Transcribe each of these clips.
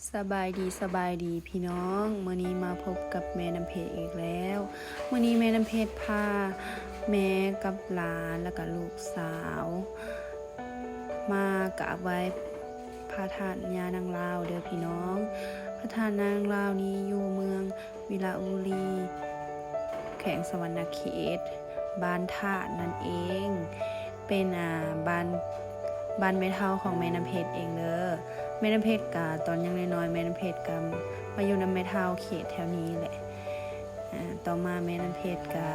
ສະບາຍດີ ສະບາຍດີພີ່ນ້ອງ, ມື້ນີ້ມາພົບກັບແມ່ນ້ຳເພັດອີກແລ້ວ. ມື້ນີ້ແມ່ນ້ຳເພັດພາແມ່ກັບຫຼານ ແລ້ວກະລູກສາວ ມາກາບໄຫວ້ພະທາດຍ່ານາງລາວເດີພີ່ນ້ອງ. ພະທາດນາງລາວນີ້ຢູ່ເມືອງວິລະບູລີ ແຂວງສະຫວັນນະເຂດ ບ້ານທາດນັ້ນເອງ. ເປັນ ອ່າ ບ້ານ ບ້ານແມ່ເຖົ້າຂອງແມ່ນ້ຳເພັດເອງເດີ. ແມ່ນ້ຳເພັດກະຕອນຍັງນ້ອຍໆ ແມ່ນ້ຳເພັດກະມາຢູ່ນຳແມ່ເຖົ້າເຂດແຖວນີ້ແຫຼະ. ອ່າ ຕໍ່ມາແມ່ນ້ຳເພັດກະ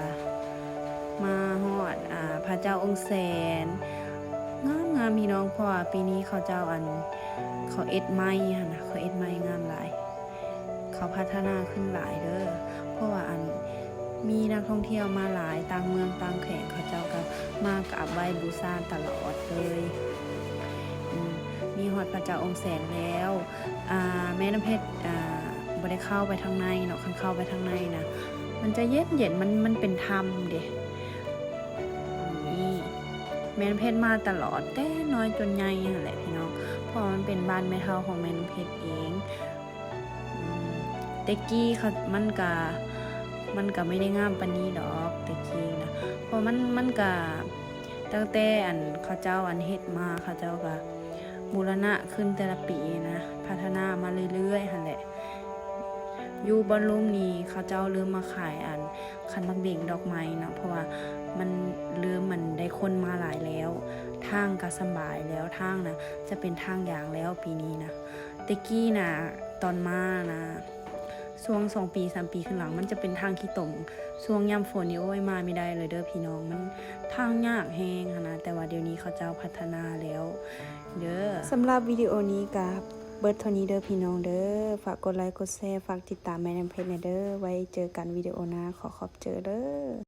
ມາຮອດ ອ່າ ພະເຈົ້າອົງແສນ ງາມໆ ພີ່ນ້ອງ, ເພາະວ່າປີນີ້ເຂົາເຈົ້າ ອັນ ເຂົາເຮັດໃໝ່ຫັ້ນນະ, ເຂົາເຮັດໃໝ່ງາມຫຼາຍ. ເຂົາພັດທະນາຂຶ້ນຫຼາຍເດີ ເພາະວ່າ ອັນ ມີນັກທ່ອງທ່ຽວມາຫຼາຍ, ຕ່າງເມືອງຕ່າງແຂວງເຂົາເຈົ້າກໍມາກາບໄຫວ້ບູຊາຕະຫຼອດເລີຍ. ອືມ ມີຮອດພະເຈົ້າອົງແສນແລ້ວ. ອ່າ ແມ່ນ້ຳເພັດ ອ່າ ບໍ່ໄດ້ເຂົ້າໄປທາງໃນເນາະ, ຄັນເຂົ້າໄປທາງໃນນະ ມັນຈະເຢັນໆ ມັນ ມັນເປັນຖ້ຳເດ້. ນີ້ ແມ່ນ້ຳເພັດມາຕະຫຼອດ ແຕ່ນ້ອຍຈົນໃຫຍ່ຫັ້ນແຫຼະພີ່ນ້ອງ, ເພາະວ່າມັນເປັນບ້ານແມ່ເຖົ້າຂອງແມ່ນ້ຳເພັດເອງ. ອືມ ແຕ່ກີ້ເຂົາ ມັນກະ ມັນກະບໍ່ໄດ້ງາມປານນີ້ດອກ ແຕ່ກີ້ນະ, ເພາະມັນ ມັນກະ ຕັ້ງແຕ່ ອັນ ເຂົາເຈົ້າ ອັນ ເຮັດມາ ເຂົາເຈົ້າກະບູລະນະຂຶ້ນແຕ່ລະປີນະ, ພັດທະນາມາເລື້ອຍໆ ຫັ້ນແຫຼະ. ຢູ່ບ່ອນລຸ່ມນີ້ເຂົາເຈົ້າເລີ່ມມາຂາຍ ອັນ ຂັນໝາກເບັງດອກໄມ້ເນາະ, ເພາະວ່າມັນເລີ່ມ ມັນໄດ້ຄົນມາຫຼາຍແລ້ວ, ທາງກະສຳບາຍແລ້ວ, ທາງນະຈະເປັນທາງຢາງແລ້ວປີນີ້ນະ. ແຕ່ກີ້ນະ ຕອນມານະ ຊ່ວງສອງປີສາມປີຂຶ້ນຫຼັງ ມັນຈະເປັນທາງຂີ້ຕົມ, ຊ່ວງຍາມຝົນນີ້ ໂອ້ຍ ມາບໍ່ໄດ້ເລີຍເດີພີ່ນ້ອງ, ມັນທາງຍາກແຮງຫັ້ນນະ. ແຕ່ວ່າດຽວນີ້ເຂົາເຈົ້າພັດທະນາແລ້ວເດີ. ສຳລັບວິດີໂອນີ້ກະເບິດເທົ່ານີ້ເດີພີ່ນ້ອງເດີ. ຝາກກົດໄລກົດແຊ ຝາກຕິດຕາມແມ່ນ້ຳເພັດແດ່ເດີ. ໄວ້ເຈີກັນວິດີໂອໜ້າ, ຂໍຂອບໃຈເດີ.